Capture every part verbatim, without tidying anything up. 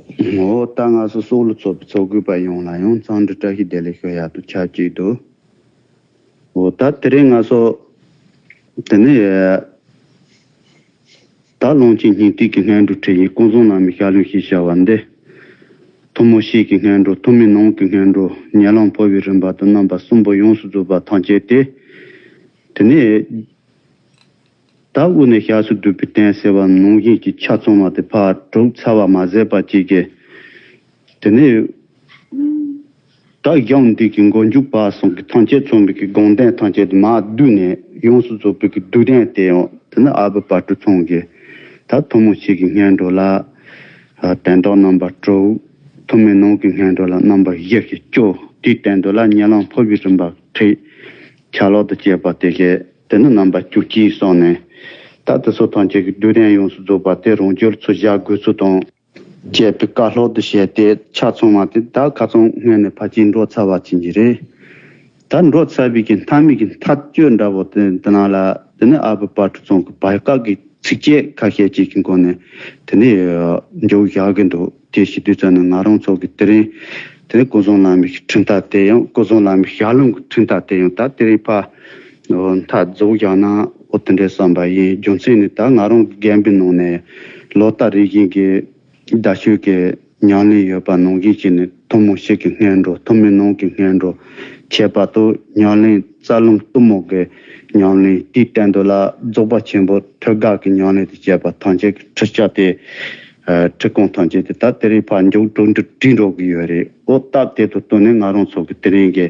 འོ་ད་ང་ཚོ་སྲོག་ལ་ཚོགས་པའི་ཚོགས་དགོས་པ་ཡོངས་ལ་ཡང་འཚམས་འདྲི་བཀྲ་ཤིས་བདེ་ལེགས་ཞུ་ཡག་ཏུ་ཆབས་ཅིག་ཏུ། འོ་ད་དེ་རིང་ང་ཚོ་དེ་ནས་ད་ཀློང་ཆེན་སྙིང་ཐིག་གི་སྔོན་འགྲོ་ཁྲིད་ཡིག་ཀུན་བཟང་བླ་མའི་ཞལ་ལུང་ཞེས་བྱ་བ་འདི། ཐུན་མོང་གཤིས་ཀྱི་སྔོན་འགྲོ། ཐུན་མིན་ནང་གི་སྔོན་འགྲོ། ཉེ་ལམ་འཕོ་བའི་རིམ་པ་དང་རྣམ་པ་གསུམ་པོ་ཡོངས་སུ་རྫོགས་པ་ཐམས་ཅད་དེ། དེ་ནས་ད་དབུ་ནས་ཞབས་སུ་བསྡུས་པའི་དོན་ཟེར་བ་ནང་བཞིན་གྱི་ཆ་ཚང་བ་དེ་ཕར་གྲུབ་ཚར་བ་མ་ཟད་པ་གཅིག་གིས། དེ་ནས་ད་གཞུང་འདི་གི་མགོ་མཇུག་བར་གསུམ་གྱི་ཐམས་ཅད་ཚང་བའི་གི་དགོངས་དོན་ཐམས་ཅད་དེ་མར་བསྡུས་ནས་ཡོངས་སུ་རྫོགས་པའི་གི་བསྡུས་དོན་དེ་ཡང་དེ་ནི་ཨ་བུ་དཔལ་སྤྲུལ་ཚང་གིས་ད་ཐུན་མོང་གཤིས་ཀྱི་སྔོན་འགྲོ་ལ་དོན་དག་རྣམ་པ་དྲུག། ཐུན་མིན་ནང་གི་སྔོན་འགྲོ་ལ་རྣམ་པ་བཞི་ཞེས་བཅུ། དེའི་སྟེང་དུ་ལ་ཉེ་ལམ་འཕོ་བའི་རིམ་པ་ཁྲིད། ཆ་ལག་དང་བཅས་པ་དེ་བཞིན་དེ་ནི་རྣམ་པ་བཅུ་གཅིག་སོང་ནས། ད་དེ་ཚོ་ཐམས་ཅད་ཀྱི་བསྡུས་དོན་ཡོངས་སུ་རྫོགས་པ་དེ་རང་རྒྱུད་ཚུར་བཞག་དགོས་ཚུལ་དང་བཅས་པའི་བཀའ་སློབ་ཏུ་བྱས་ཏེ་ཆ་ཚང་བ་དེ་ད་ཁ་ཚང་སྔོན་ནས་ཕལ་ཆེར་འགྲོ་ཚར་བ་ཅན་གྱི་རེད། ད་འགྲོ་ཚར་བའི་གི་མཐའ་མའི་གི་མཐའ་དཔྱོད་འདྲ་བོ་དེ་དེ་ནང་ལ་དེ་ནི་ཨ་བུ་དཔལ་སྤྲུལ་ཚང་གི་བར་སྐབས་ཀྱི་ཚིགས་བཅད་ཁ་ཤས་ཅིག་གི་སྒོ་ནས་དེ་ནི་འཇོག་བཞག་གི་འདུག་དེ་ཞུ་དུས་ཙམ་ནས་ང་རང་ཚོ་གི་དེ་རིང་དེ་ནི་ཀུན་བཟང་བླ་མའི་ཁྲིམས་ཐག་དེ་ཡང་ཀུན་བཟང་བླ་མའི་ཞལ་ལུང་གི་ཁྲིམས་ཐག་དེ་ཡང་ད་དེ་རིང་ཕར་མཐའ་རྫོགས་བཞག་ན་འོ་དེ་འདྲའི་བསམ་པ་ཡིན། རྒྱུ་མཚན་ནི་ད་ང་རང་གི་རྒན་པའི་ནང་ནས་ལོ་ལྟར་རེ་བཞིན་གྱི་རྡ་ཤོད་ཀྱི་ཉམས་ལེན་ཡོད་པ་ནང་བཞིན་བྱས་ནས་ཐུན་མོང་གཤིས་ཀྱི་སྔོན་འགྲོ། ཐུན་མིན་ནང་གི་སྔོན་འགྲོ། ཁྱད་པར་དུ་ཉམས་ལེན་རྩ་རླུང་གཏུམ་མོ་གི་ཉམས་ལེན། དེའི་སྟེང་དུ་ལ་རྫོགས་པ་ཆེན་པོ་ཐོད་རྒལ་གྱི་ཉམས་ལེན་དང་བཅས་པ་ཐམས་ཅད་ཀྱི་ཁྲིད་བྱ་དེ། ཁྲིད་ཁུངས་ཐམས་ཅད་དེ་ད་དེ་རིང་ཕར་མཇུག་སྒྲིལ་འགྲོ་གི་ཡོད་རེད། འོ་སྟབས་དེ་དང་བསྟུན་ནས་ང་རང་ཚོ་གི་དེ་རིང་གི་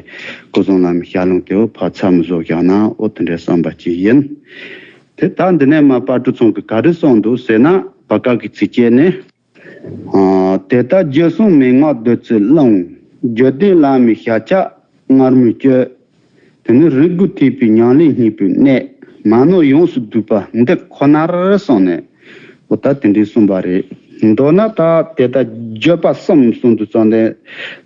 ཀུན་བཟང་བླ་མའི་ཞལ་ལུང་དེ་འོ་ཕར་མཚམས་བཞག་བཞག་ན་འོ་དེ་འདྲའི་བསམ་པ་ཅིག་ཡིན། དེ་ད་འདི་ནས་མར་དཔལ་སྤྲུལ་ཚང་གིས་ག་རེ་གསུངས་འདུག་ཟེར་ན་བར་སྐབས་ཀྱི་ཚིགས་བཅད་ནི། ཨ། དེ་ལྟར་རྒྱུད་གསུམ་མན་ངག་བདུད་རྩིའི་རླུང་། རྒྱུད་ལྡན་བླ་མའི་ཞལ་ཕྱག་མངར་མོའི་བཅུད། དེ་ནི་རིགས་དགུ་ཐེག་པའི་ཉམས་ལེན་སྙིང་པོའི་གནད། མ་ནོར་ཡོངས་སུ་བསྡུས་པ་འདི་ཁོ་ནར་གསུངས་ནས། འོ་ད་དེ་འདྲའི་གསུངས་པ་རེད། མདོར་ན་ད་དེ་ལྟར་བརྗོད་པ་གསུམ་གསུངས་དུས་ཙམ་ནས།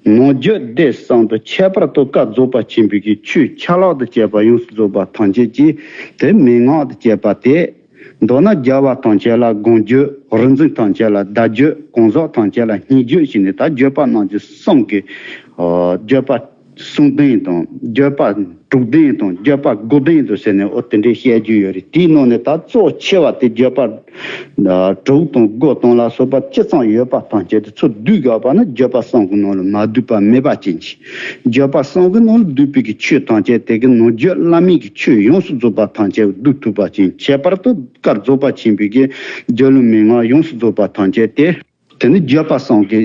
ནང་རྒྱུད་སྡེ་གསུམ་དུ་ཁྱད་པར་དུ་བཀའ་རྫོགས་པ་ཆེན་པོའི་གི་ཆོས་ཆ་ལག་ཏུ་བཅས་པ་ཡོངས་སུ་རྫོགས་པ་ཐམས་ཅད་ཀྱིས་དེ་མན་ངག་ཏུ་བཅས་པ་སྟེ། མདོར་ན་རྒྱལ་བ་ཐམས་ཅད་ལ་དགོངས་རྒྱུད། རིག་འཛིན་ཐམས་ཅད་ལ་བརྡ་རྒྱུད། གང་ཟག་ཐམས་ཅད་ལ་སྙན་བརྒྱུད་ཞེས་ནས་ད་བརྗོད་པ་རྣམས་ཀྱི་གསུམ་གྱི། ཨོ། བརྗོད་པ་གསུམ་ལྡན་དང་། བརྗོད་པ་དྲུག་ལྡན་དང་། བརྗོད་པ་དགུ་ལྡན་དང་ཟེར་ནས་འོ་དེ་འདྲའི་བཤད་རྒྱུ་ཡོད་རེད། དེའི་ནང་ནས་ད་གཙོ་ཆེ་བ་དེ་བརྗོད་པ་དྲུག་དང་དགུ་དང་ལ་སོགས་པ་ཅི་ཙམ་ཡོད་པ་ཐམས་ཅད་དེ་ཚུར་བསྡུས་དགོས་པ་ནི་བརྗོད་པ་གསུམ་གྱི་ནང་ལ་མ་བསྡུས་པ་མེད་པ་ཅན་གྱི། བརྗོད་པ་གསུམ་གྱི་ནང་ལ་བསྡུས་པའི་གི་ཆོས་ཐམས་ཅད་དེ་གི་ནང་རྒྱུད་བླ་མེད་ཀྱི་ཆོས་ཡོངས་སུ་རྫོགས་པ་ཐམས་ཅད་བསྡུ་ཐུབ་པ་ཅན། ཁྱད་པར་དུ་བཀའ་རྫོགས་པ་ཆེན་པོའི་གི་རྒྱུད་ལུང་མན་ངག་ཡོངས་སུ་རྫོགས་པ་ཐམས་ཅད་དེ། དེ་ནི་བརྗོད་པ་གསུམ་གྱི་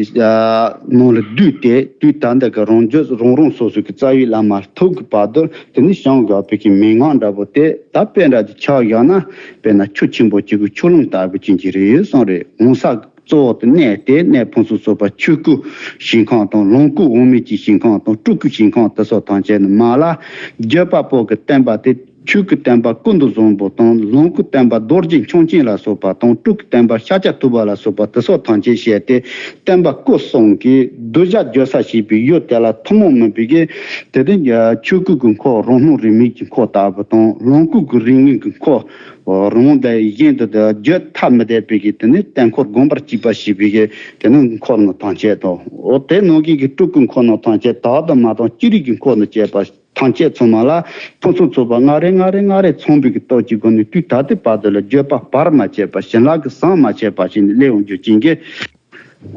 ནང་ལ་བསྡུས་ཏེ། དུས་ད་ལྟ་གི་རང་རྒྱུད་རང་རང་སོ་སོ་གི་རྩ་བའི་བླ་མ་ཐུག་གི་བར་དུ་དེ་ནི་བྱང་དགོས་པའི་གི་མན་ངག་འདྲ་པོ་དེ་ད་དཔེ་འདྲ་ཅིག་ཆགས་བཞག་ན། དཔེར་ན་ཆུ་ཆེན་པོ་གཅིག་གི་ཆུ་ཀླུང་ལྟ་བུ་ཅན་གྱི་རེད་གསུངས་རེད། འོང་ས་གཙོ་བོ་དེ་གནས་དེ་གནས་ཕུན་སུམ་ཚོགས་པ་ཆོས་སྐུ་ཞིང་ཁམས་དང་། ལོངས་སྐུ་འོག་མིན་གྱི་ཞིང་ཁམས་དང་། སྤྲུལ་སྐུ་ཞིང་ཁམས་དེ་སོགས་ཐམས་ཅད་ནི་མ་ལ་བརྗོད་པ་པོ་གི་བསྟན་པ་དེ། ཆོས་ཀྱི་བསྟན་པ་ཀུན་ཏུ་བཟང་པོ་དང་། ལོངས་སྐུའི་བསྟན་པ་རྡོ་རྗེ་འཆང་ཆེན་ལ་སོགས་པ་དང་། སྤྲུལ་སྐུའི་བསྟན་པ་ཤཱཀྱ་ཐུབ་པ་ལ་སོགས་པ་དེ་སོགས་ཐམས་ཅད་བཤད་དེ། བསྟན་པ་སྐུ་གསུམ་གྱི་གདུལ་བྱ་འགྱུར་ས་བྱེད་པའི་ཡུལ་དེ་ལ་ཐུན་མོང་མིན་པའི་གི་དེ་དེ་ཆོས་སྐུ་གི་འཁོར་རང་སྣང་རིས་མེད་ཀྱི་འཁོར་ལྟ་བུ་དང་། ལོངས་སྐུ་གི་རིས་མེད་ཀྱི་འཁོར། རང་དང་གཞན་དུ་བརྗོད་ཐབས་མི་བདེ་བའི་གི་དེ་ནི་དོན་འཁོར་བསྒོམ་པར་བྱེད་པ་ཞེས་པའི་གི་དེ་ནི་འཁོར་རྣམས་ཐམས་ཅད་དང་། འོ་དེ་ནང་གི་གི་སྤྲུལ་སྐུ་འཁོར་རྣམས་ཐམས་ཅད་དག་དང་མ་དང་ཅི་རིགས་ཀྱི་འཁོར་རྣམས་བཅས་པ་ཐམས་ཅད་ཚང་མ་ལ་ཕུན་སུམ་ཚོགས་པ་ལྔ་རེ་ལྔ་རེ་ལྔ་རེ་ཚང་བའི་གི་སྟོབས་ཀྱི་སྒོ་ནས་དུས་ད་ལྟའི་བར་དུ་ལ་བརྗོད་པ་བར་མ་ཆད་པ་བྱིན་རླབས་ཀྱི་ཟམ་མ་ཆད་པ་ཞིག་ནས་སླེབས་འོང་རྒྱུ་ཅན་གྱི།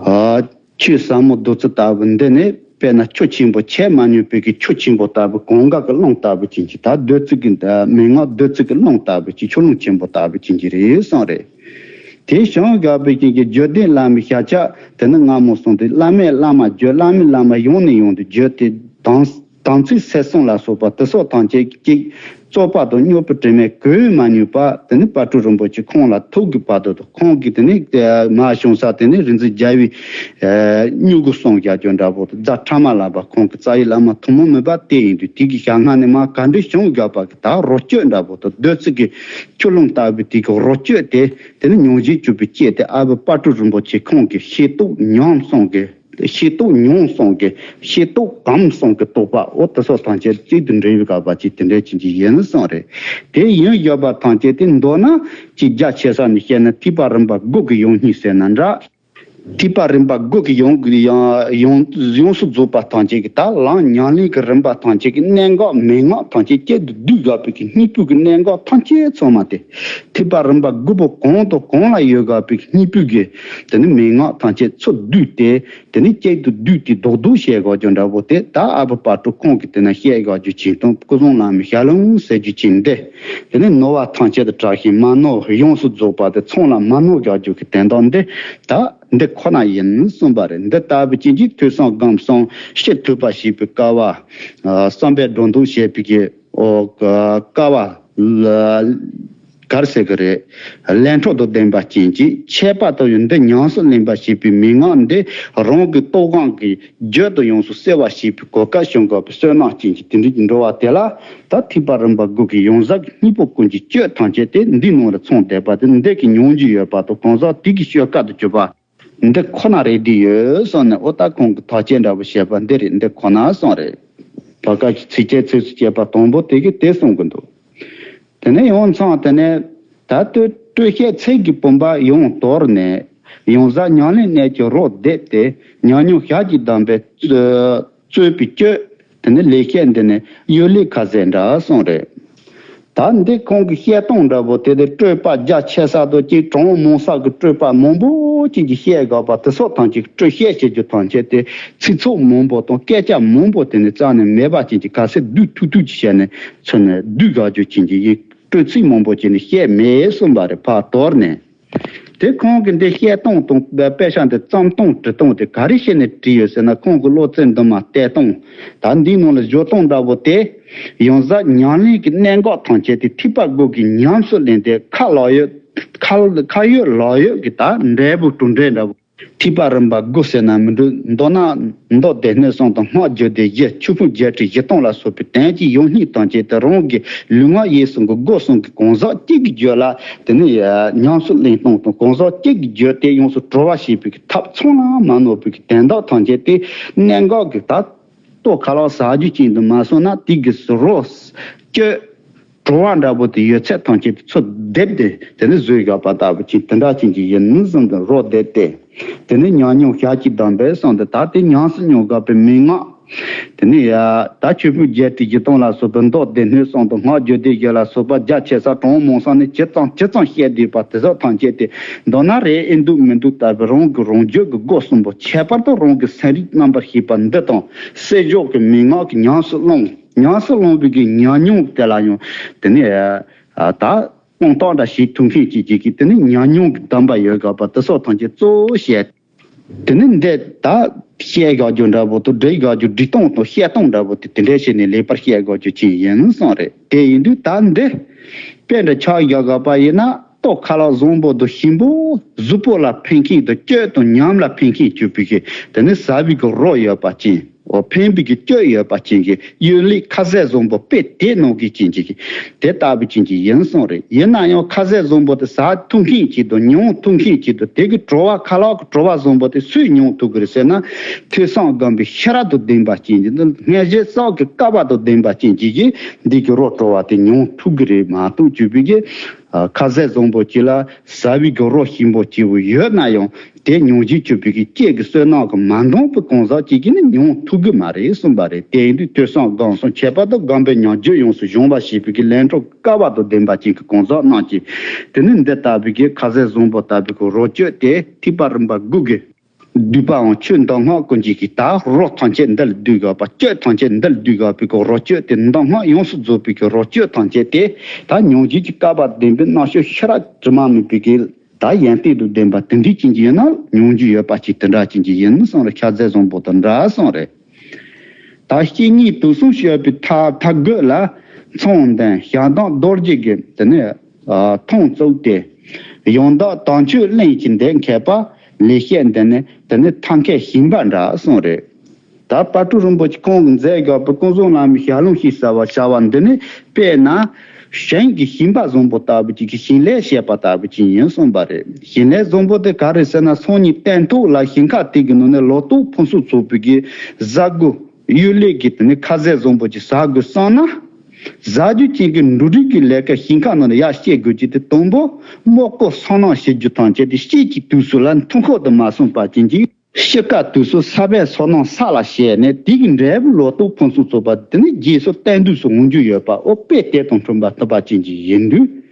ཨ། ཆོས་ཟབ་མོ་བདུད་རྩི་ལྟ་བུ་འདི་ནི་དཔེར་ན་ཆུ་ཆེན་པོ་ཆད་མ་མྱོང་བའི་གི་ཆུ་ཆེན་པོ་ལྟ་བུ། གངྒཱ་གི་ཀླུང་ལྟ་བུ་ཅན་གྱི་ད་བདུད་རྩི་གི་མན་ངག་བདུད་རྩི་གི་ཀླུང་ལྟ་བུ་ཅིག་ཆུ་ཀླུང་ཆེན་པོ་ལྟ་བུ་ཅན་གྱི་རེད་གསུངས་རེད། དེ་བྱང་དགའ་བའི་རྐྱེན་གྱིས་བརྗོད་ལྡན་བླ་མའི་ཞལ་ཕྱག་དེ་ནི་སྔ་མོ་གསུངས་ཏེ། བླ་མས་བླ་མ་བརྗོད། བླ་མས་བླ་མ་ཡང་ནས་ཡང་དུ་བརྗོད་དེ་དམ་དམ་ཚིག་གསལ་གསུམ་ལ་སོགས་པ་དེ་སོགས་ཐམས་ཅད་ཀྱི་རྩོད་པ་དང་སྨྱོ་བའི་དྲི་མས་གོས་མ་མྱོས་པ། དེ་ནི་དཔལ་སྤྲུལ་རིན་པོ་ཆེ་ཁོང་ལ་ཐུག་གི་བར་དུ་དང་། ཁོང་གིས་དེ་ནི་མ་བྱུང་ས་དེ་ནི་རིག་འཛིན་རྒྱལ་བའི་སྨྱུ་གུ་གསུམ་བཞག་རྒྱུ་འདྲ་པོ་དང་། རྫ་ཕྲ་མ་ལ་བ་ཁོང་གི་རྩ་བའི་བླ་མ་ཐུན་མོང་མིན་པ་དེ་ཡིན་དུས། དེ་གི་ཞལ་སྔ་ནས་མ་ག་འདྲའི་བྱུང་དགོས་པ་གི་ད་རོ་བཅོས་འདྲ་པོ་དང་། བདུད་རྩི་གི་ཆུ་ཀླུང་ལྟ་བུའི་དེ་གི་རོ་བཅོས་དེ། དེ་ནི་མྱོང་བཞིན་གྱུར་པའི་སྐྱེས་དེ་ཨ་བུ་དཔལ་སྤྲུལ་རིན་པོ་ཆེ་ཁོང་གི་ཤེས་རྟོགས་ཉམས་གསུམ་གྱི། ཤེས་རྟོགས་མྱོང་གསུམ་གྱི། ཤེས་རྟོགས་གང་གསུམ་གྱི་རྟོགས་པ། འོ་དེ་སོགས་ཐམས་ཅད་གཅིག་ཏུ་འདྲེས་པའི་དགའ་བ་ཅིག་དེ་འདྲའི་ཅན་གྱི་ཡིན་གསུངས་རེད། དེ་ཡིན་ཡོད་པ་ཐམས་ཅད་དེ་མདོར་ན་ཅིག་རྒྱ་ཆེ་ས་ནས་བཤད་ན་ཐེག་པ་རིམ་པ་དགུ་གི་ཡང་སྙིང་ཟེར་ན་འདྲ། ཐེག་པ་རིམ་པ་དགུ་གི་ཡོངས་ཀྱི་ཡང་ཡོངས་ཡོངས་སུ་རྫོགས་པ་ཐམས་ཅད་ཀྱི་ད་ལམ་ཉམས་ལེན་གྱི་རིམ་པ་ཐམས་ཅད་ཀྱི་གནད་འགག་མན་ངག་ཐམས་ཅད་གཅིག་ཏུ་བསྡུས་དགོས་པའི་གི་སྙིང་པོ་གི་གནད་འགག་ཐམས་ཅད་ཚང་མ་དེ་ཐེག་པ་རིམ་པ་དགུ་པོ་གང་དང་གང་ལ་ཡོད་དགོས་པའི་གི་སྙིང་པོ་གི་དེ་ནི་མན་ངག་ཐམས་ཅད་ཚུར་བསྡུས་ཏེ། དེ་ནི་གཅིག་ཏུ་བསྡུས་ཏེ་རྡོག་རྡོག་བཤད་དགོས་ཀྱང་འདྲ་པོ་དེ་ད་ཨ་བུ་དཔལ་སྤྲུལ་ཁོང་གིས་དེ་ན་བཤད་དགོས་རྒྱུ་ཅན་དང་སྐུ་གསུང་བླ་མའི་ཞལ་ལུང་ཟེར་རྒྱུ་ཅན་འདི། དེ་ནི་ནོར་བ་ཐམས་ཅད་དུ་བཀྲ་ཞིང་མ་ནོར་ཡོངས་སུ་རྫོགས་པ་དེ་ཚང་ལ་མ་ནོར་དགོས་རྒྱུ་གི་དོན་དག་འདི་ད་འདི་ཁོ་ན་ཡིན་གསུངས་པ་རེད། འདི་ལྟ་བུ་ཅན་གྱི་ཐོས་བསམ་སྒོམ་གསུམ་སྤྱི་ཐུབ་པ་ཞེས་པའི་སྐལ་བ། བསམ་པའི་སྒྲོ་འདོགས་བཤད་པའི་གི་ཨོ་སྐལ་བ། གར་ཟེར་གི་རེད། ལན་གྲོགས་དང་ལྡན་པ་ཅན་གྱིས་ཁྱད་པར་དུ་ཡང་འདི་ཉམས་སུ་ལེན་པ་ཞེས་པའི་མན་ངག་འདི་རང་གི་རྟོགས་གང་གི་རྒྱུད་དུ་ཡོངས་སུ་གསལ་བ་ཞེས་པའི་གོ་སྐབས་བྱུང་དགོས་པའི་བསོད་ནམས་ཅན་གྱི་དེ་འདྲའི་འགྲོ་བ་དེ་ལ་ད་ཐེག་པ་རིམ་པ་དགུ་གི་ཡོངས་གྲགས་ཀྱི་སྙིང་པོ་ཀུན་གྱི་སྤྱོད་ཐམས་ཅད་དེ་འདི་ནང་ལ་ཚང་བསྡད་པ་དེ་འདི་གི་མྱོང་རྒྱུ་ཡོད་པ་དང་གང་ཟག་དེ་གི་སྤྱོད་སྐབས་དུ་གྱུར་པ། འདི་ཁོ་ན་རེད་འདི་ཡོད་གསུངས་ནས་ཨོ་ད་ཁོང་གི་ཐག་བཅད་འདྲ་པོ་བཤད་པ་འདི་རེད། འདི་ཁོ་ན་གསུངས་རེད། བར་སྐབས་ཀྱི་ཚིགས་བཅད་ཚིགས་སུ་བཅད་པ་དང་པོ་དེ་གིས་དེ་གསུང་གི་འདུག་དེ་ནས་ཡང་མཚམས་དེ་ནས་ད་ལྟོས་སྤྲོས་བཤད་ཚིག་གི་བུམ་པ་ཡང་དོར་ནས་ཡང་ཟབ་ཉམས་ལེན་གནད་ཀྱི་རོ་བསྡད་དེ་ཉམས་མྱོང་ཞལ་གྱིས་བསྡམས་པའི་རྩོད་པའི་སྤྱོད་དེ་ནི་ལེགས་བཤད་འདི་ནི་གཡུལ་ལས་ཁ་ཟས་འདྲ་གསུངས་རེད། ད་འདི་ཁོང་གི་བཤད་སྟངས་འདྲ་པོ་དེ་དེ་སྤྲོས་པ་རྒྱ་ཆེ་ས་དང་གཅིག་གྲངས་མང་ས་གི་སྤྲོས་པ་མང་པོ་ཅན་གྱི་བཤད་དགོས་པ་དེ་སོགས་ཐམས་ཅད་སྤྲོས་བཤད་བྱེད་རྒྱུ་ཐམས་ཅད་དེ་ཚིག་ཚོགས་མང་པོ་དང་སྐད་ཆ་མང་པོ་དེ་ནི་རྩ་ནས་མེད་པ་ཅན་གྱི་ག་ཚད་བསྡུས་ཐུབ་ཐུབ་ཀྱི་བྱས་ནས་ཚུར་ནས་བསྡུས་དགོས་རྒྱུ་ཅན་གྱི་ཡིན། སྤྲོས་ཚིག་མང་པོ་ཅན་ནི་བཤད་མེད་གསུངས་པ་རེད། ཕར་དོར་ནས། དེ་ཁོང་གིས་འདི་བཤད་སྟངས་དང་དཔེ་ཆ་འདི་བརྩམས་སྟངས་བྲིས་སྟངས་དེ་ག་རེ་བྱས་ནས་བྲིས་ཡོད་ཟེར་ན། ཁོང་གི་བློ་རྩེ་འདི་མ་བལྟས་སྟངས། ད་འདིའི་ནང་ལ་བཞུགས་སྟངས་འདྲ་པོ་དེ། ཡང་ཟབ་ཉམས་ལེན་གྱི་གནད་འགག་ཐམས་ཅད་དེ་ཐེག་པ་དགུ་གི་ཉམས་སུ་ལེན་ཏེ་ཁ་ལག་ཡོད། ཁ་ཁ་ཡོད་ལག་ཡོད་ཀྱི་ད་འབྲས་བུ་གྲུབ་འབྲས་འདྲ་པོ། ཐེག་པ་རིམ་པ་དགུ་ཟེར་ན་མི་འགྲིག་མདོར་ན། མདོ་སྡེ་སྣོད་གསུམ་དང་སྔགས་རྒྱུད་སྡེ་བཞི་ཆོས་ཕུང་བརྒྱད་ཁྲི་བཞི་སྟོང་ལ་སོགས་པའི་དོན་གྱི་ཡོད་གཉིས་ཐམས་ཅད་དེ་རང་གི་ལུས་ངག་ཡིད་གསུམ་གྱི་སྒོ་གསུམ་གྱི་གང་ཟག་གཅིག་གི་རྒྱུད་ལ་དེ་ནི་ཉམས་སུ་ལེན་སྟངས་དང་གང་ཟག་གཅིག་གི་རྒྱུད་དེ་ཡོངས་སུ་གྲོལ་བ་བྱེད་པའི་ཐབས་ཚང་ལ་མ་ནོར་བའི་དོན་དག་ཐམས་ཅད་དེ་གནད་འགག་གི་ད་ལྟོ་ཁ་ལག་ཟ་རྒྱུ་ཅན་དུ་མ་སོང་ན་དེ་གི་རོ་སྤྱོད། བྲོ་བ་འདྲ་པོ་དེ་ཡོད་ཚད་ཐམས་ཅད་དེ་ཚུར་བསྡེབས་ཏེ་དེ་ནི་བཟོས་ཡོད་པ་ལྟ་བུ་ཅིག་དེ་འདྲ་ཅན་གྱི་ཡིན་ནི་བཟུང་དུ་རོ་བསྡེབས་ཏེ། དེ་ནི་ཉམས་མྱོང་ཞལ་གྱིས་བསྡམས་པས་གསུངས་ཏེ་ད་དེ་ཉམས་སུ་མྱོང་དགོས་པའི་མན་ངག་དེ་ནི་ཡ་ད་ཆོས་ཕུང་བརྒྱད་ཁྲི་བཞི་སྟོང་ལ་སོགས་པའི་མདོ་སྡེ་སྣོད་གསུམ་དང་སྔགས་རྒྱུད་སྡེ་བཞི་ལ་སོགས་པ་རྒྱ་ཆེ་ས་གྲངས་མང་ས་ནས་ཇི་ཙམ་ཇི་ཙམ་བཤད་བསྡད་པ་དེ་ཚོ་ཐམས་ཅད་དེ་མདོར་ན་རེད་ཨེ་འདུག་མི་འདུག་ལྟ་བུའི་རང་གི་རང་རྒྱུད་ཀྱི་སྒོ་གསུམ་པོ་ཁྱད་པར་དུ་རང་གི་སེམས་རིག་རྣམ་པར་ཤེས་པ་འདི་དང་བསྲེ་འཇོག་གི་མན་ངག་གི་ཉམས་སུ་བླངས། ཉམས་སུ་བླངས་པའི་གི་ཉམས་མྱོང་དེ་ལ་ཡང་དེ་ནི་ཨ་ད་དཔང་རྟགས་འདྲ་ཞིག་ཐུག་མཁན་གཅིག་གིས་དེ་ནི་ཉམས་མྱོང་གི་གདམས་པ་ཡོད་དགོས་པ་དེ་སོགས་ཐམས་ཅད་གཙོ་བོ་བཤད། དེ་ནི་འདི་ད་བཤད་དགོས་རྒྱུ་འདྲ་པོ་དང་འབྲི་དགོས་རྒྱུ་འབྲི་སྟངས་དང་བཤད་སྟངས་འདྲ་པོ་དེ་དེ་འདྲ་བྱས་ནས་ལེགས་པར་བཤད་དགོས་རྒྱུ་ཅིག་ཡིན་གསུངས་རེད། དེ་ཡིན་དུས་ད་འདི་དཔེ་འདྲ་ཆགས་ཡོད་དགོས་པ་ཡིན་ན། ལྟོ་ཁ་ལག་བཟང་པོ་དང་ཞིམ་པོ་གཟུགས་པོ་ལ་ཕན་མཁན་དང་སྤྱོད་དང་ཉམས་ལ་ཕན་མཁན་གྱུར་པའི་གི་དེ་ནི་ཟ་བའི་གི་རོ་ཡོད་པ་ཅན། འོ་ཕན་པའི་གི་སྤྱོད་ཡོད་པ་ཅན་གྱི་གཡུལ་ལས་ཁ་ཟས་བཟང་པོ་དཔེ་དེ་ནང་གི་ཅན་གྱི་གི་དེ་ལྟ་བུ་ཅན་གྱི་ཡིན་གསུངས་རེད། ཡིན་ན་ཡང་ཁ་ཟས་བཟང་པོ་དེ་ཟ་ཐུབ་མཁན་གྱི་དང་མྱོང་ཐུབ་མཁན་གྱི་དང་དེ་གི་བྲོ་བ་ཁ་ལག་གི་བྲོ་བ་བཟང་པོ་དེ་སུས་མྱོང་ཐུབ་གི་རེད་ཟེར་ན། ཐོས་བསམ་སྒོམ་པའི་ཤེས་རབ་དང་ལྡན་པ་ཅན་གྱི་འདི་སྔར་བྱས་བསགས་ཀྱི་བསྐལ་པ་དང་ལྡན་པ་ཅན་གྱི་གི་འདི་གི་རོ་བྲོ་བ་དེ་མྱོང་ཐུབ་གི་རེད་མ་གཏོགས་གྱུར་པའི་གི་ཁ་ཟས་བཟང་པོ་ཅིག་ལ་ཟ་བའི་གི་རོ་ཞིམ་པོ་སྐྱེས་བུ་ཡོད་ན་ཡང་དེ་མྱོང་བྱེད་གྱུར་པའི་གི་སྐྱེས་ཀྱི་བསོད་ནམས་ཀྱི་མ་འདང་པའི་གང་ཟག་ཅིག་གིས་ནི་མྱོང་ཐུབ་གི་མ་རེད་གསུངས་པ་རེད། དེ་ཡིན་དུས་ཐོས་བསམ་སྒོམ་གསུམ་ཁྱད་པར་དུ་སྒོམ་པའི་ཉམས་རྒྱུད་ཡོངས་སུ་སྦྱོང་བ་བྱེད་པའི་གི་ལན་གྲོགས་བསྐལ་པ་དང་ལྡན་པ་ཅན་གྱི་གང་ཟག་རྣམས་ཀྱིས་དེ་ནི་འདི་ལྟ་བུའི་གི་ཁ་ཟས་བཟང་པོ་ལྟ་བུའི་གི་རོ་སྤྱོད་དེ་ཐེག་པ་རིམ་པ་དགུ་གི་བསྡུས་པའང་ཆོས་མདོ་སྔགས་ཀུན་གྱི་གི་ད་རོ་ཐམས་ཅད་འདི་ལ་བསྡུས་དགོས་པ་སྤྱོད་ཐམས་ཅད་འདི་ལ་བསྡུས་དགོས་པའི་གི་རོ་སྤྱོད་དེ་མདོ་སྔགས་ཡོངས་སུ་རྫོགས་པའི་གི་རོ་སྤྱོད་ཐམས་ཅད་དེ་ད་མྱོང་བྱེད་ཀྱི་བསྐལ་པ་ལྡན་པའི་རྣམ་དཔྱོད་ཤེས་རབ་དྲི་མ་མེད་པའི་གི་ད་ཡོན་ཏན་དང་ལྡན་པ་དེ་འདྲའི་ཅན་གྱི་ཡིན་ན་མྱོང་རྒྱུ་ཡོད་པ་ཅིག་དེ་འདྲ་ཅན་གྱི་ཡིན་གསུངས་རེད། ཁ་ཟས་བཟང་པོ་དང་འདྲ་གསུངས་རེད། ད་སྐྱེ་གཉིས་དུག་གསུམ་སྤྱོད་པའི་མཐའ་མཐའ་དགོད་ལ་མཚོན་ལྡན་ཞལ་གདམས་རྡོ་རྗེ་གི་དེ་ནས་ཐུན་བཙུགས་ཏེ་ཡང་དག་དམ་ཆོས་གླེང་གི་འདི་མཁས་པ་ལེགས་བཤད་འདི་ནི་དེ་ནི་ཐབས་མཁས་ཞིང་པ་འདྲ་གསུངས་རེད། ད་དཔལ་སྤྲུལ་རིན་པོ་ཆེ་ཁོང་གིས་མཛད་དགོས་པའི་ཀུན་བཟང་བླ་མའི་ཞལ་ལུང་ཞེས་བྱ་བ་འདི་ནི་དཔེར་ན་ཞིང་གི་ཞིང་པ་བཟང་པོ་ལྟ་བུ་ཅིག་གིས་ཞིང་ལས་བྱེད་པ་ལྟ་བུ་ཅིག་ཡིན་གསུངས་པ་རེད། ཞིང་ལས་བཟང་པོ་དེ་ག་རེ་ཟེར་ན་སང་ཉིན་སྟོན་ཐོག་ལ་ཞིང་ཁ་དེ་གི་ནང་ནས་ལོ་ཏོག་ཕུན་སུམ་ཚོགས་པའི་གི་བཟའ་དགོས། གཡུལ་ལས་ཀྱི་དེ་ནི་ཁ་ཟས་བཟང་པོ་ཅིག་ཟ་དགོས་བསམ་ན། ཟ་རྒྱུ་ཅན་གྱི་འབྲུ་རིགས་ཀྱི་ལས་ཀ་ཞིང་ཁ་ནང་ལ་ཡར་སྐྱེལ་དགོས་ཀྱི་དེ་དང་པོ་དམག་སྐོར་སོ་ནམ་བྱེད་རྒྱུ་ཐམས་ཅད་དེ་དཔྱིད་ཀྱི་དུས་སུ་ལ་ཐུན་ཁོག་ཏུ་མ་སོང་བ་ཅན་གྱི་དཔྱིད་ཀ་དུས་སུ་ས་བོན་སོ་ནམ་ས་ལ་བྱས་ནས་དེ་གི་འབྲས་བུ་ལོ་ཏོག་ཕུན་སུམ་ཚོགས་པ་དེ་ནི་རྗེས་སུ་གཏན་དུས་སུ་འོང་རྒྱུ་ཡོད་པ་ཨོ་དཔེ་དེ་དང་མཐུན་པ་ཐུབ་པ་ཅན་གྱི་ཡིན་དུས།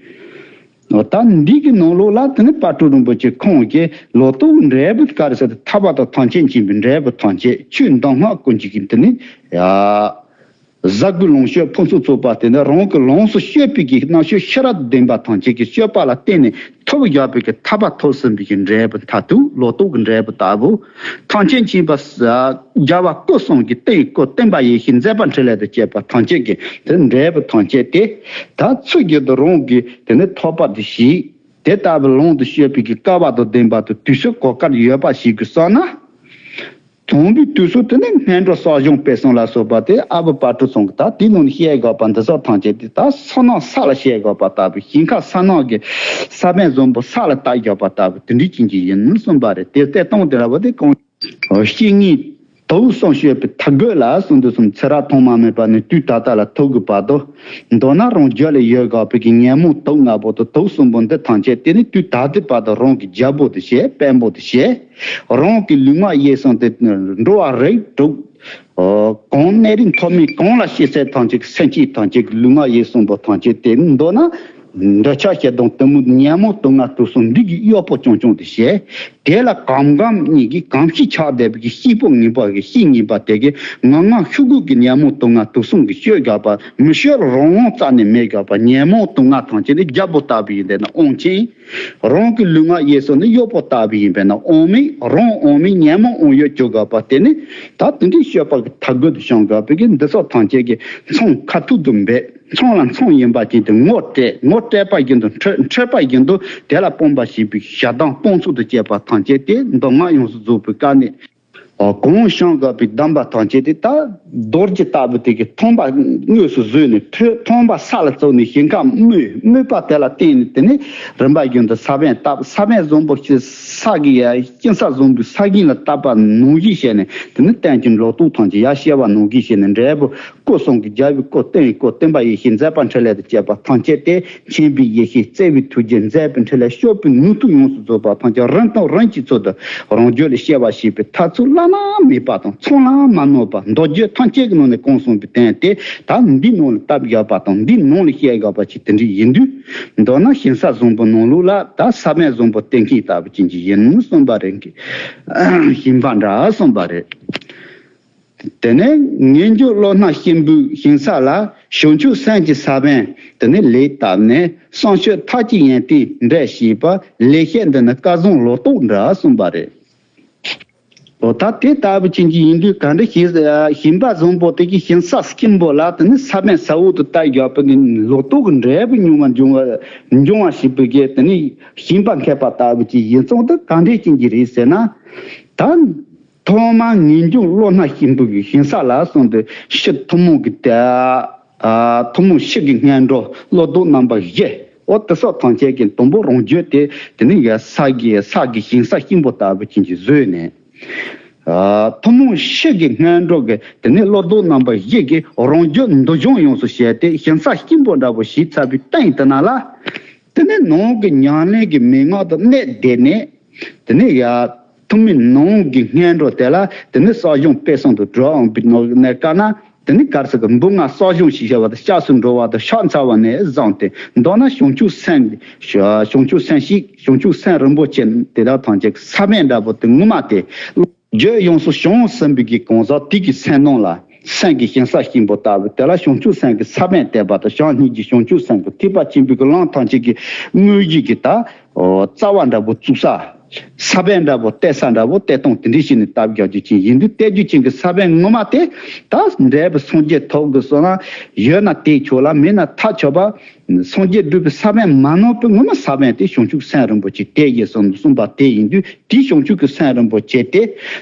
ད་འདི་གི་ནང་ལོགས་ལ་དེ་ནི་དཔལ་སྤྲུལ་རིན་པོ་ཆེ་ཁོང་གིས་ལོ་ཏོག་འབྲས་བུ་ག་རེ་ཟེར་ཏེ་ཐར་པ་དང་ཐམས་ཅད་མཁྱེན་པའི་འབྲས་བུ་ཐམས་ཅད་ཆོས་མདོ་སྔགས་ཀུན་གྱི་གི་དེ་ནི་ཡ། བཟའ་དགུ་ལོངས་སྤྱོད་ཕུན་སུམ་ཚོགས་པ་དེ་ནི་རང་གི་ལོངས་སུ་སྤྱོད་པའི་གི་རྣམ་དཔྱོད་ཤེས་རབ་ལྡན་པ་ཐམས་ཅད་ཀྱི་སྤྱོད་པ་ལ་བརྟེན་ནས་ཐོབ་ཡོད་པའི་གི་ཐར་པ་ཐོབ་ཟིན་པའི་གི་འབྲས་བུ་མཐར་ཐུག་ལོ་ཏོག་གི་འབྲས་བུ་ལྟ་བུ། ཐམས་ཅད་མཁྱེན་པ་རྒྱལ་བ་སྐུ་གསུམ་གྱི་སྟེང་སྐུ་བསྟན་པ་ཡེ་ཤེས་མཛད་པ་འཕྲིན་ལས་དང་བཅས་པ་ཐམས་ཅད་ཀྱི་དེ་འབྲས་བུ་ཐམས་ཅད་དེ་ད་ཚུལ་བཞིན་དུ་རང་གི་དེ་ནི་ཐོབ་པ་དེ་ཞིག་དེ་ལྟ་བུའི་ལོངས་སུ་སྤྱོད་པའི་གི་སྐལ་བ་དང་ལྡན་པ་དང་དུས་ཚོད་གོ་སྐབས་ཡོད་པ་ཞིག་གི་བསམ་ན། དང་པོའི་དུས་སུ་དེ་ནི་སྔོན་འགྲོ་གསོ་སྦྱོང་སྤེལ་གསུམ་ལ་སོགས་པ་དེ་ཨ་བུ་དཔལ་སྤྲུལ་ཚང་གི་ད་དེའི་ནང་ནས་བཤད་དགོས་པ་འདི་ཚོ་ཐམས་ཅད་དེ་ད་སོ་ནམ་ས་ལ་བཤད་དགོས་པ་ལྟ་བུ་ཞིང་ཁ་སོ་ནམ་གྱི་ས་བོན་བཟང་པོ་ས་ལ་བཏབ་དགོས་པ་ལྟ་བུ་དེ་འདྲའི་ཅན་གྱི་ཡིན་གསུངས་པ་རེད། དེ་ལྟར་སྟོང་དེ་ལ་བ་དེ་གང་སྐྱེ་དངོས་དུག་གསུམ་སྤྱོད་པའི་ཐ་རྒོད་ལ་གསུངས་དུས་གསུམ་ཚེ་རབས་ཐོག་མ་མེད་པ་ནས་དུས་ད་ལྟ་ལ་ཐུག་གི་བར་དུ། མདོར་ན་རང་རྒྱུད་ལ་ཡོད་དགོས་པའི་གི་ཉོན་མོངས་དུག་ལྔ་པོ་དང་དུག་གསུམ་པོ་འདི་ཐམས་ཅད་དེ་ནི་དུས་ད་ལྟའི་བར་དུ་རང་གི་རྒྱལ་པོ་དུ་བྱས་དཔོན་པོ་དུ་བྱས། རང་གི་ལུས་ངག་ཡིད་གསུམ་དེ་འགྲོ་བ་རིགས་དྲུག་གང་གནས་རིགས་མཐོ་དམན་གང་ལ་སྐྱེ་ཚད་ཐམས་ཅད་ཀྱི་སེམས་ཅན་ཐམས་ཅད་ཀྱི་ལུས་ངག་ཡིད་གསུམ་པོ་ཐམས་ཅད་དེ་ནི་མདོར་ན། འདོད་ཆགས་ཞེ་སྡང་གཏི་མུག་ཉོན་མོངས་དུག་ལྔ་དུག་གསུམ་འདི་གི་གཡོག་པོ་རྐྱང་རྐྱང་དུ་བྱས། དེ་ལ་གང་གང་གཉིས་ཀྱིས་གང་ཞིག་ཆགས་བསྡད་པའི་གི་སྐྱེས་བུ་ངན་པ་གི་སྐྱེས་ངན་པ་དེ་གིས་ངང་ངམ་ཤུགས་ཀྱིས་ཉོན་མོངས་དུག་ལྔ་དུག་གསུམ་གྱིས་སྤྱོད་དགོས་པ་མི་སྤྱོད་རང་དབང་རྩ་ནས་མེད་དགོས་པ་ཉོན་མོངས་དུག་ལྔ་ཐམས་ཅད་ནི་རྒྱལ་པོ་ལྟ་བུ་ཡིན་པས་ན་དབང་ཆེན། རང་གི་ལུས་ངག་ཡིད་གསུམ་ནི་གཡོག་པོ་ལྟ་བུ་ཡིན་པས་ན་དབང་མེད་རང་དབང་མེད་ཉོན་མོངས་དབང་ཡོད་སྤྱོད་དགོས་པ་དེ་ནི་ད་དེ་འདྲའི་སྤྱོད་པ་གི་ཐ་རྒོད་དུ་བྱུང་དགོས་པའི་གི་འདི་ཚོ་ཐམས་ཅད་ཀྱི་མཚང་ཁ་ཐུག་ཏུ་འབད། མཚང་ལ་མཚང་ཡིན་པ་ཅན་དུ་ངོ་སྤྲད། ངོ་སྤྲད་པ་བཞིན་དུ་འཕྲོད། འཕྲོད་པ་བཞིན་དུ་དེ་ལ་སྤོང་བ་ཞེས་པའི་ཞག་དང་སྤོང་ཚུལ་དུ་བཅས་པ་ཐམས་ཅད་དེ་མདོ་སྔགས་ཡོངས་སུ་རྫོགས་པའི་བཀའ་ནི། གང་བྱང་དགོས་པའི་གདམས་པ་ཐམས་ཅད་དེ་ད་རྡོ་རྗེ་ལྟ་བུ་དེ་གི་ཐོམ་པ་དངོས་སུ་བཟོས་ནས་ཐོ་ཐོམ་པ་ས་ལ་བཙུགས་ནས་ཞིང་ཁ་རྨོས། རྨོས་པ་དེ་ལ་བརྟེན་ནས་དེ་ནས་རིམ་པ་བཞིན་དུ་ས་བོན་བཏབ། ས་བོན་བཟང་པོ་ཞིག་ས་གི་ཡ་སྐྱིན་ས་བཟང་པོའི་ས་གཞན་ལ་བཏབ་པ་ནང་བཞིན་བྱས་ནས་དེ་ནས་བསྟན་གྱི་ལོ་ཏོག་ཐམས་ཅད་ཡར་སྐྱེ་བ་ནང་བཞིན་བྱས་ནས་འབྲས་བུ། སྐུ་གསུམ་གྱི་རྒྱལ་པོའི་སྐུ་སྟེང་སྐུ་བསྟན་པ་ཡེ་ཤེས་མཛད་པ་འཕྲིན་ལས་དང་བཅས་པ་ཐམས་ཅད་དེ་མཁྱེན་པའི་ཡེ་ཤེས་བརྩེ་བའི་ཐུགས་རྗེ་མཛད་པའི་འཕྲིན་ལས་སྤྱོད་པའི་ནུས་མཐུ་ཡོངས་སུ་རྫོགས་པ་ཐམས་ཅད་རིམ་དང་རིམ་གྱིས་ཚུལ་དུ་རང་རྒྱུད་ལ་སྐྱེ་བ་ཞེས་པའི་ཐབས་ཚུལ་བླ་ན་མེད་པ་དང་མཚུངས་ལ་མ་ནོར་བ་མདོ་རྒྱུད་ཐམས་ཅད་ཀྱི་ནང་ནས་གང་གསུངས་པའི་དོན་དེ་ད་འདི་ནང་ལ་བཏབ་ཡོད་པ་དང་འདི་ནང་ལ་བཤད་ཡོད་པ་ཅིག་དེ་འདྲ་ཡིན་དུས། མདོར་ན་ཞིང་ས་བཟང་པོ་ནང་ལོགས་ལ་ད་ས་བོན་བཟང་པོ་བསྟེན་མཁན་ལྟ་བུ་ཅན་གྱི་ཡིན་གསུངས་པ་རེད། ཞིང་པ་འདྲ་གསུངས་པ་རེད། དེ་ནས་ངེས་འབྱུང་བློ་སྣ་གཤིན་པོའི་ཞིང་ས་ལ་བྱང་ཆུབ་སེམས་ཀྱི་ས་བོན་དེ་ནས་ལེགས་བཏབ་ནས་བསམ་སྤྱོད་ཐབས་ཀྱི་ཡོན་ཏན་འབྲས་ཞེས་པ་ལེགས་བཤད་འདི་ནི་སྐལ་བཟང་ལོ་ཏོག་འདྲ་གསུངས་པ་རེད། འོ་ད་དེ་ལྟ་བུ་ཅན་གྱི་ཡིན་དུས་ག་འདྲ་ཞིག་ཞིང་པ་བཟང་པོ་དེ་གི་ཞིང་ས་སྐྱིན་པོ་ལ་དེ་ནི་ས་བོན་ས་འོག་ཏུ་བཏབ་ཡོད་པའི་ལོ་ཏོག་གི་འབྲས་བུ་ཉུང་བ་འབྱུང་བ་འབྱུང་བ་ཞིག་པའི་གི་དེ་ནི་ཞིང་པ་མཁས་པ་ལྟ་བུ་ཅིག་ཡིན་ཙང་དེ་ག་འདྲ་ཅན་གྱི་རེད་ཟེར་ན། ད། ཐོག་མར་ངེས་འབྱུང་བློ་སྣ་གཤིན་པོ་གི་ཞིང་ས་ལ་སོང་སྟེ་ཕྱི་ཐུན་མོང་གི་དེ། ཨ་ཐུན་མོང་ཕྱི་གི་སྔོན་འགྲོ་བློ་ལྡོག་རྣམ་པ་བཞི། འོ་དེ་སོགས་ཐམས་ཅད་ཀྱི་དང་པོ་རང་རྒྱུད་དེ་དེ་ནི་ཡ་ས་གི་ས་གི་ཞིང་ས་གཤིན་པོ་ལྟ་བུ་ཅན་གྱི་བཟོས་ནས། ཨ་ཐུན་མོང་ཕྱི་གི་སྔོན་འགྲོ་གི་དེ་ནི་བློ་ལྡོག་རྣམ་པ་བཞི་གི་རང་རྒྱུད་འདུ་འཛོམས་ཡོངས་སུ་བྱས་ཏེ་ཞིང་ས་གཤིན་པོ་འདྲ་པོ་ཞིག་ཚར་བའི་སྟེང་དེ་ན་ལ། དེ་ནི་ནང་གི་ཉམས་ལེན་གྱི་མན་ངག་ཏུ་གནས་བསྡད་ནས། དེ་ནས་ཡ། ཐུན་མིན་ནང་གི་སྔོན་འགྲོ་དེ་ལ་དེ་ནས་གསོ་སྦྱོང་སྤེལ་གསུམ་དུ་འགྲོ་འོང་བའི་ནང་གནས་དཀའ་ན། དེ་ནས་ག་རེ་ཟེར་གི་འབུ་ལྔ་གསོ་སྦྱོང་ཞིག་བྱ་བ་དང་སྐྱབས་སུ་འགྲོ་བ་དང་ཕྱག་འཚལ་བ་ནས་བཟུང་སྟེ་མདོར་ན་བྱང་ཆུབ་སེམས། བྱང་ཆུབ་སེམས་ཤིག་བྱང་ཆུབ་སེམས་རིན་པོ་ཆེ་དེ་དག་ཐམས་ཅད་ས་བོན་འདྲ་པོ་དེ་ངོ་མ་དེ། རྒྱུད་ཡོངས་སུ་བྱང་ཟིན་པའི་གི་གང་ཟག་དེ་གི་སེམས་ནང་ལ་སེམས་ཀྱི་ཞིང་ས་གཤིན་པོ་ལྟ་བུ་དེ་ལ་བྱང་ཆུབ་སེམས་ཀྱི་ས་བོན་བརྟན་པ་དང་བྱམས་སྙིང་རྗེ་བྱང་ཆུབ་སེམས་ཀྱི་ཐེག་པ་ཆེན་པོའི་གི་ལམ་ཐམས་ཅད་ཀྱི་དངོས་གཞི་གི་ད་རྩ་བ་འདྲ་པོ་བཙུགས་ས། ས་བོན་འདྲ་པོ་གཏད་ས་འདྲ་པོ་གཏད་སྟངས་དེ་འདྲ་ཞིག་ནས་བཏབ་རྒྱག་རྒྱུ་ཅན་ཡིན་དུས་གཏད་རྒྱུ་ཅན་གྱི་ས་བོན་ངོ་མ་དེ་ད་འབྲས་བུ་སངས་རྒྱས་ཐོབ་དགོས་སོང་ན་ཡོད་ན་དེས་ཆོག་ལ་མེད་ན་ཐབས་ཆོག་པ། སངས་རྒྱས་སྒྲུབ་པའི་ས་བོན་མ་ནོར་བའི་ངོ་མ་ས་བོན་དེ་བྱང་ཆུབ་སེམས་རིན་པོ་ཆེ་དེ་ཡིན་གསུངས་གསུངས་པ་དེ་ཡིན་དུས་དེའི་བྱང་ཆུབ་ཀྱི་སེམས་རིན་པོ་ཆེ་དེ་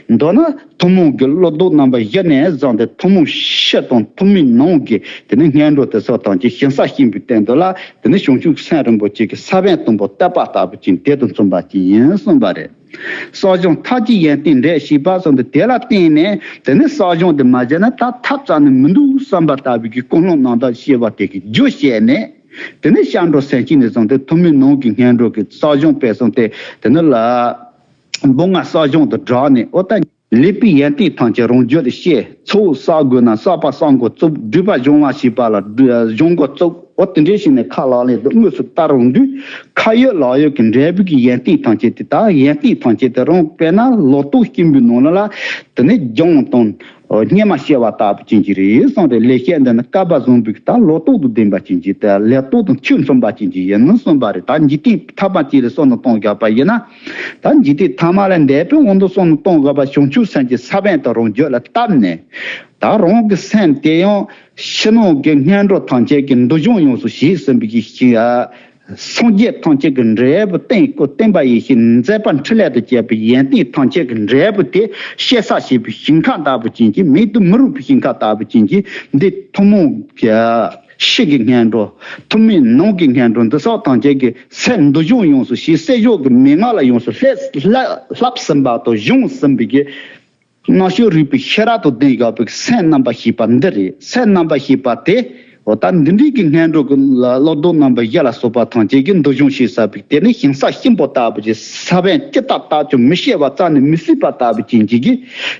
མདོར་ན་ཐུན་མོང་གི་བློ་ལྡོག་རྣམ་པ་བཞི་ནས་བཟུང་སྟེ་ཐུན་མོང་ཕྱི་དང་ཐུན་མིན་ནང་གི་དེ་ནས་སྔོན་འགྲོ་དེ་ཚོ་དང་གི་ཞིང་ས་གཤིན་པོའི་སྟེང་དུ་ལ་དེ་ནས་བྱང་ཆུབ་སེམས་རིན་པོ་ཆེ་གི་ས་བོན་དང་པོ་གཏད་པ་ལྟ་བུ་ཅན་དེ་དང་མཚུངས་པ་ཅིག་ཡིན་གསུངས་པ་རེད། གསག་སྦྱོང་མཐར་གྱིས་ཡོན་ཏན་འགྲེབ་ཞེས་པ་གསུངས་ཏེ། དེ་ལ་བརྟེན་ནས་དེ་ནས་གསག་སྦྱོང་དེ་མ་བྱས་ན་ད་ཐབས་རྩ་ནས་མི་འདུག་བསམ་པ་ལྟ་བུའི་གི་ཀུན་སློང་རྣམ་དག་སྐྱེ་བ་དེ་གི་རྒྱུ་བཤད་ནས། དེ་ནས་སྐྱབས་འགྲོ་སེམས་བསྐྱེད་ནས་བཟུང་སྟེ་ཐུན་མིན་ནང་གི་སྔོན་འགྲོ་གི་གསག་སྦྱོང་སྤེལ་གསུངས་ཏེ། དེ་ནས་ལ་སྦུག་ལྔ་གསག་སྦྱོང་དུ་བསྒྲགས་ནས། ཨོ་ད་ལེགས་པའི་ཡོན་ཏན་ཐམས་ཅད་རང་རྒྱུད་ལ་སྐྱེ། ཚོགས་བསགས་དགོས་ན་བསགས་པ་བསགས་འགོ་བཙུགས། སྒྲུབ་པ་སྦྱོང་བ་བྱེད་པ་ལ་སྦྱོང་འགོ་བཙུགས། ཨོ་དེ་འདྲའི་ཞིག་ནས་ཁ་ལག་ལེན་དུ་དངོས་སུ་བསྟར་རུང་དུས། ཁ་ཡོད་ལག་ཡོད་ཀྱི་འབྲས་བུ་གི་ཡོན་ཏན་ཐམས་ཅད་དེ། ད་ཡོན་ཏན་ཐམས་ཅད་དེ་རང་དཔེར་ན་ལོ་ཏོག་སྐྱེན་པོའི་ནང་ལ་ལ་དེ་ནས་ལྗང་དང་སྙེ་མ་བཤལ་བ་ལྟ་བུ་ཅན་གྱི་རེད་གསུངས་རེད། ལེགས་བཤད་འདི་ནི་བསྐལ་པ་བཟང་པོའི་ད་ལོ་ཏོག་དང་ལྡན་པ་ཅན་གྱི། ད་ལོ་ཏོག་དང་ཁྱོད་མཚུངས་པ་ཅན་གྱི་ཡིན་ནོ་གསུངས་པ་རེད། ད་འཇིག་རྟེན་ཐ་མ་གཅིག་ལ་བསམ་བློ་གཏོང་དགོས་པ་ཡིན་ན། ད་འཇིག་རྟེན་ཐ་མ་ལ་འདས་པའི་དབང་དུ་བསམ་བློ་གཏོང་དགོས་པ། བྱང་ཆུབ་སེམས་ཀྱི་ས་བོན་དེ་རང་རྒྱུད་ལ་བཏབ་ནས། ད་རང་གི་སེམས་དེ་ཡང་ཕྱི་ནང་གི་སྔོན་འགྲོ་ཐམས་ཅད་ཀྱི་འདུལ་སྦྱོང་ཡོངས་སུ་བྱས་ཟིན་པའི་གི་ཞིང་། སངས་རྒྱས་ཐམས་ཅད་ཀྱི་འབྲས་བུ་སྟེང་སྐུ་བསྟན་པ་ཡེ་ཤེས་མཛད་པ་འཕྲིན་ལས་དང་བཅས་པའི་ཡོན་ཏན་ཐམས་ཅད་ཀྱི་འབྲས་བུ་དེ་སྐྱེ་ས་བྱེད་པའི་ཞིང་ཁམས་ལྟ་བུ་ཅན་གྱི། མེད་དུ་མི་རུང་བའི་ཞིང་ཁམས་ལྟ་བུ་ཅན་གྱི་འདི་ཐུན་མོང་གི་ཕྱི་གི་སྔོན་འགྲོ། ཐུན་མིན་ནང་གི་སྔོན་འགྲོ་འདི་སོགས་ཐམས་ཅད་ཀྱི་སེམས་འདུལ་སྦྱོང་ཡོངས་སུ་བྱས། སྲིད་གཞུང་གི་མན་ངག་ལ་ཡོངས་སུ་བསླབ་བསླབ་བསླབ་ཟིན་པ་དང་སྦྱོང་ཟིན་པའི་གི། རྣལ་འབྱོར་རིག་པའི་ཤེས་རབ་དང་ལྡན་དགོས་པའི་སེམས་རྣམ་པར་ཤེས་པ་འདི་རེད། སེམས་རྣམ་པར་ཤེས་པ་དེ། འོ་ད་འདི་འདྲའི་གི་སྔོན་འགྲོ་གི་བློ་ལྡོག་རྣམ་པ་བཞི་ལ་སོགས་པ་ཐམས་ཅད་ཀྱི་འདུལ་སྦྱོང་བྱེད་ས་པའི་དེ་ནི་ཞིང་ས་གཤིན་པོ་ལྟ་བུ་ཅིག། ས་བོན་ཅི་ལྟར་བཏབ་ཀྱང་མི་སྐྱེ་བ་རྩ་ནས་མི་སྲིད་པ་ལྟ་བུ་ཅན་གྱི་གི།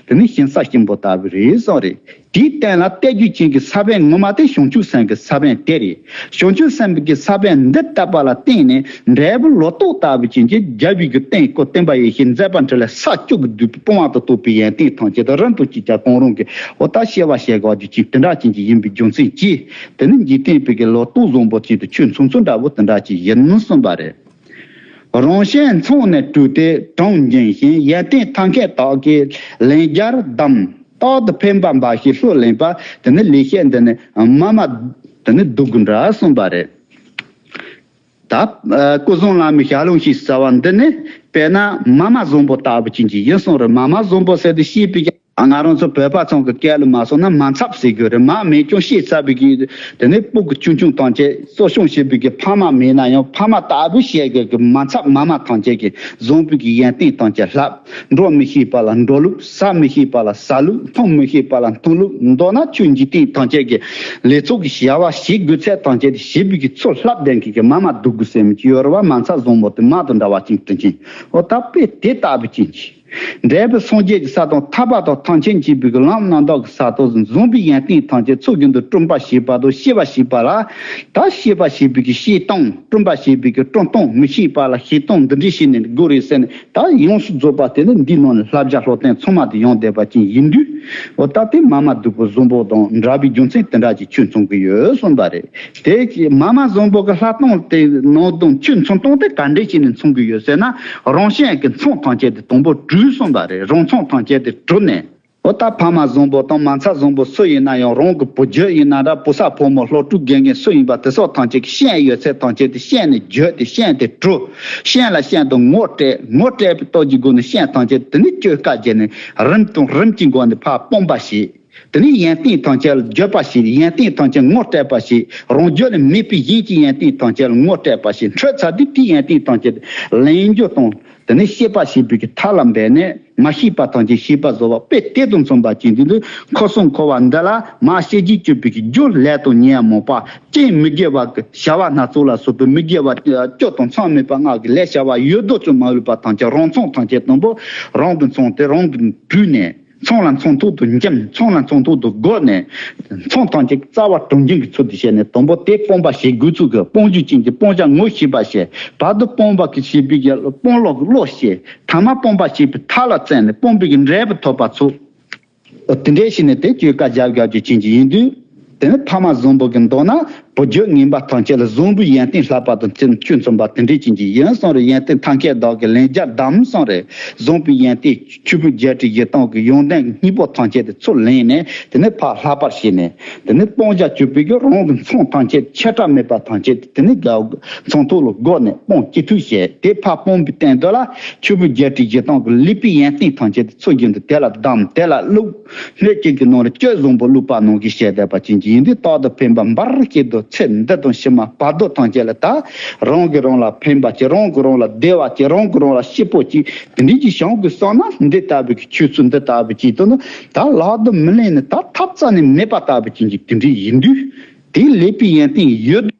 དེ་ནི་ཞིང་ས་གཤིན་པོ་ལྟ་བུ་རེད་གསུངས་རེད། དེའི་སྟེང་ལ་གཏད་རྒྱུ་ཅན་གྱི་ས་བོན་ངོ་མ་དེ་བྱང་ཆུབ་སེམས་ཀྱི་ས་བོན་དེ་རེད། བྱང་ཆུབ་སེམས་ཀྱི་ས་བོན་འདི་བཏབ་པ་ལ་བརྟེན་ནས་འབྲས་བུ་ལོ་ཏོག་ལྟ་བུ་ཅན་གྱི་རྒྱལ་བའི་གི་སྟེང་སྐུ་བསྟན་པ་ཡེ་ཤེས་མཛད་པ་འཕྲིན་ལས་ས་བཅུ་གིས་བསྡུས་པའི་སྤོང་བ་དང་རྟོགས་པའི་ཡོན་ཏན་ཐམས་ཅད་དེ་རིམ་དང་གཅིག་ཀྱང་གང་རུང་གིས། འོ་ད་སྐྱེ་བ་སྐྱེ་དགོས་རྒྱུ་ཅན་དེ་འདྲ་ཅན་གྱི་ཡིན་པའི་རྒྱུ་མཚན་གྱིས། དེ་ནི་འཇིག་རྟེན་པའི་གི་ལོ་ཏོག་བཟང་པོ་ཅན་དུ་ཁྱོད་མཚུངས་མཚུངས་འདྲ་བོ་དེ་འདྲ་ཅིག་ཡིན་གསུངས་པ་རེད། རང་གཞན་མཚང་ནས་དྲུད་དེ་གྲངས་འབྱིན་ཞིང་། ཡོན་ཏན་ཐབས་མཁས་དག་གིས་ལན་བརྒྱར་བསྡམས། རྟག་ཏུ་འཕེན་པ་འབའ་ཞིག་ལྷུར་ལེན་པ། དེ་ནི་ལེགས་བཤད་འདི་ནི་མ་མ་དེ་ནི་སྡུག་གུ་འདྲ་གསུངས་པ་རེད། ད་ཨ་སྐུ་གསུམ་བླ་མའི་ཞལ་ལུང་ཞེས་ཟེར་བ་འདི་ནི་དཔེར་ན་མ་མ་བཟང་པོ་ལྟ་བུ་ཅན་གྱི་ཡིན་གསུངས་རེད། མ་མ་བཟང་པོ་ཟེར་དུས་ཤེས་པའི་ཀྱང་ང་རང་ཚོ་བོད་པ་ཚང་གི་སྐད་ལ་མ་སོང་ན་མ་འཚབ་ཟེར་དགོས་རེད། མ་མེད་ཀྱང་ཤེས་ཚར་བའི་གི་དེ་ནི་སྤུ་གུ་ཆུང་ཆུང་ཐམས་ཅད་གསོ་སྐྱོང་བྱེད་པའི་གི་ཕ་མ་མེད་ན་ཡང་ཕ་མ་ལྟ་བུ་བྱེད་དགོས་གི། མ་འཚབ། མ་མ་ཐམས་ཅད་ཀྱི་བཟང་པོའི་གི་ཡོན་ཏན་ཐམས་ཅད་བསླབ། འགྲོ་མི་ཤེས་པ་ལ་འགྲོ་ལུགས། ཟ་མི་ཤེས་པ་ལ་ཟ་ལུགས། འཐུང་མི་ཤེས་པ་ལ་འཐུང་ལུགས། མདོར་ན་ཆོས་འཇིག་རྟེན་ཐམས་ཅད་ཀྱི་ལེགས་ཚོགས་ཀྱི་བྱ་བ་བྱེད་དགོས་ཚད་ཐམས་ཅད་དེ་བྱེད་པའི་གི་ཚུལ་བསླབ་ལྡན་གྱི་གི་མ་མ་སྡུག་གུ་ཟེར་མི་ཅིག་ཡོད་རེད་བ། མ་འཚབ་བཟང་པོ་དེ་མ་དང་འདྲ་བ་ཅན་དུ་ཕྱིན། འོ་ད་དཔེ་དེ་ལྟ་བུ་ཅན་གྱི་འབྲས་བུ་སངས་རྒྱས་ཀྱི་ས་དང་ཐར་པ་དང་ཐམས་ཅད་མཁྱེན་པའི་གི་ལམ་རྣམ་དག་གི་ས་དང་བཟང་པོའི་ཡོན་ཏན་ཐམས་ཅད་ཚོགས་རྒྱུན་དུ་བསྐྲུན་པ་བྱེད་པ་དང་སྐྱེ་བ་བྱེད་པ་ལ། ད་སྐྱེ་བ་བྱེད་པའི་གི་སྐྱེ་སྟངས། བསྐྲུན་པ་བྱེད་པའི་གི་བསྐྲུན་སྟངས། མི་ཤེས་པ་ལ་ཤེས་སྟངས། འདི་འདྲའི་བྱས་ནས་དགོས་རེད་ཟེར་ནས། ད་ཡོངས་སུ་རྫོགས་པ་དེ་ནི་འདིའི་ནང་ནས་བསླབ་བྱ་སློབ་སྟོན་ཚང་མ་དེ་ཡོང་བསྡད་པ་ཅན་ཡིན་དུས། འོ་ད་དེ་མ་མ་སྡུག་པོ་བཟང་པོ་དང་འདྲ་བའི་རྒྱུ་མཚན་དེ་འདྲ་ཅིག་ཁྱོད་མཚུངས་ཀྱི་ཡོད་གསུངས་པ་རེད། དེ་ཀྱི་མ་མ་བཟང་པོ་གི་ལྷག་སྟངས་དེ་ནང་དང་ཁྱོད་མཚུངས་སྟངས་དེ་ག་འདྲས་བྱས་ནས་མཚུངས་ཀྱི་ཡོད་ཟེར་ན། རང་གཞན་གྱི་མཚང་ཐམས་ཅད་དེ་དང་པོ་དྲུད་གསུངས་པ་རེད། རང་མཚང་ཐམས་ཅད་དེ་དྲུད་ནས། འོ་ད་ཕ་མ་བཟང་པོ་དང་མ་འཚབ་བཟང་པོ་སུ་ཡིན་ན་ཡང་། རང་གི་བུ་རྒྱུད་ཡིན་ན་འདྲ། བུ་ཚ་བུ་མོ་སློབ་ཕྲུག་དགེ་རྒན་སུ་ཡིན་པ་དེ་སོགས་ཐམས་ཅད་ཀྱི་ཤན་ཡོད་ཚད་ཐམས་ཅད་དེ་ཤན་ནས་བརྒྱུད་དེ་ཤན་དེ་དྲུད། ཤན་ལ་ཤན་དུ་ངོ་སྤྲད། ངོ་སྤྲད་པའི་སྟོབས་ཀྱི་སྒོ་ནས་ཤན་ཐམས་ཅད་དེ་ནི་བཅོས་དཀའ་བརྒྱབ་ནས་རིམ་དང་རིམ་གྱི་སྒོ་ནས་ཕར་སྤོང་བ་བྱེད། དེ་ནས་ཡོན་ཏན་ཐམས་ཅད་ལ་བརྗོད་པ་བྱེད། ཡོན་ཏན་ཐམས་ཅད་ངོ་སྤྲད་པ་བྱེད། རང་རྒྱུད་ལ་མེད་པའི་གཞན་གྱི་ཡོན་ཏན་ཐམས་ཅད་ལ་ངོ་སྤྲད་པ་བྱེད། འཕྲོད་ཚར་དུས་དེའི་ཡོན་ཏན་ཐམས་ཅད་ལེན་རྒྱུ་དང་། དེ་ནས་ཤེས་པ་བྱེད་པའི་གི་ཐབས་ལ་འབད་ནས། མ་ཤེས་པ་ཐམས་ཅད་ཤེས་པ་བཟོ་བ། དཔེ་དེ་དང་མཚུངས་པ་ཅན་དེ་འདུག། འཁོར་གསུམ་འཁོར་བ་འདི་ལ་མར་ཤེས་རྒྱུད་གཅོད་པའི་གི་རྒྱུ་ལས་དང་ཉེས་པ་མང་པོ་ཅན། མི་དགེ་བ་གི་བྱ་བ་སྣ་ཚོགས་ལ་སོགས་པའི་མི་དགེ་བ་བཅུ་དང་མཚམས་མེད་པ་ལྔ་གི་ལས་བྱ་བ་ཡོད་དོ་ཅོག་མ་ལུས་པ་ཐམས་ཅད་རང་མཚང་ཐམས་ཅད་དང་པོ་རང་གི་མཚང་དེ་རང་གིས་དྲུད་ནས། མཚང་ལ་མཚང་ཐོག་ཏུ་འཇིམ། མཚང་ལ་མཚང་ཐོག་ཏུ་བགོ་ནས། མཚང་ཐམས་ཅད་རྩ་བ་དྲུང་འཇིམ་གྱི་ཚུལ་དུ་བྱས་ནས། དང་པོ་དེ་སྤོང་བ་བྱེད་དགོས་ཚུལ་གྱི་སྤོང་རྒྱུ་ཅན་གྱི་སྤོང་བྱ་ངོ་ཤེས་པ་བྱས། བར་དུ་སྤོང་བ་གི་བྱེད་པའི་གི་སྤོང་བློ་གི་བློ་བྱས། ཐ་མ་སྤོང་བ་བྱེད་པའི་ཐབས་ལ་བརྩོན་ནས་སྤོང་བའི་གི་འབྲས་བུ་ཐོབ་པ་ཚུལ། དེ་འདྲའི་ཞིག་ནས་དེ་བཅོས་དཀའ་རྒྱབ་རྒྱབ་ཀྱི་ཅན་གྱི་ཡིན་དུས། དེ་ནི་ཕ་མ་བཟང་པོ་གི་མདོར་ན། བུ་རྒྱུད་ངན་པ་ཐམས་ཅད་ལ་བཟང་པོའི་ཡོན་ཏན་བསླབ་པ་དང་ཁྱོད་མཚུངས་པ་དེ་འདྲའི་ཅན་གྱི་ཡིན་གསུངས་རེད། ཡོན་ཏན་ཐབས་མཁས་བདག་གིས་ལན་བརྒྱར་བསྡམས་གསུངས་རེད། བཟང་པོའི་ཡོན་ཏན་ཆོས་ཕུང་བརྒྱད་ཁྲི་བཞི་སྟོང་གི་ཡོན་ཏན་གཉིས་པོ་ཐམས་ཅད་དེ་ཚུར་ལེན་ནས། དེ་ནི་ཕར་ལྷག་པར་བྱས་ནས། དེ་ནི་སྤང་བྱ་གཅོད་པའི་གི་རང་གི་མཚང་ཐམས་ཅད་ཆད་པ་མེད་པ་ཐམས་ཅད་དེ་ནི་དགའ་མཚང་ཐོག་ལ་བགོ་ནས་སྤོང་ཅི་ཐུབ་བྱས། དེ་ཕར་སྤོང་བའི་སྟེང་དུ་ལ་ཆོས་ཕུང་བརྒྱད་ཁྲི་བཞི་སྟོང་གི་ལེགས་པའི་ཡོན་ཏན་ཐམས་ཅད་དེ་ཚུར་རྒྱུན་དུ་དེ་ལ་བསྡམས། དེ་ལ་བླུགས། སྣོད་ཅན་གྱི་ནང་ལ་བཅུད་བཟང་པོ་བླུགས་པ་ནང་བཞིན་བྱས་བསྡད་པ་ཅན་གྱི་ཡིན་དུས། རྟག་ཏུ་འཕེན་པ་འབའ་ཞིག་ཏུ། ཚེ་འདི་དང་ཕྱི་མ་བར་དོ་ཐམས་ཅད་ལ་ད་རང་གིས་རང་ལ་ཕན་པ་ཅིག་རང་གིས་རང་ལ་བདེ་བ་ཅིག་རང་གིས་རང་ལ་སྐྱིད་པོ་ཅིག་དེ་འདྲའི་ཅིག་བྱུང་དགོས་བསམ་ན། འདི་ལྟ་བུའི་གི་ཆོས་ཚུལ་འདི་ལྟ་བུ་ཅིག་དང་ད་ལག་ཏུ་མི་ལེན་ནི་ད་ཐབས་རྩ་ནས་མེད་པ་ལྟ་བུ་ཅིག་ཅིག་དེ་འདྲའི་ཡིན་དུས། དེ་ལེགས་པའི་ཡོན་ཏན་ཡོད།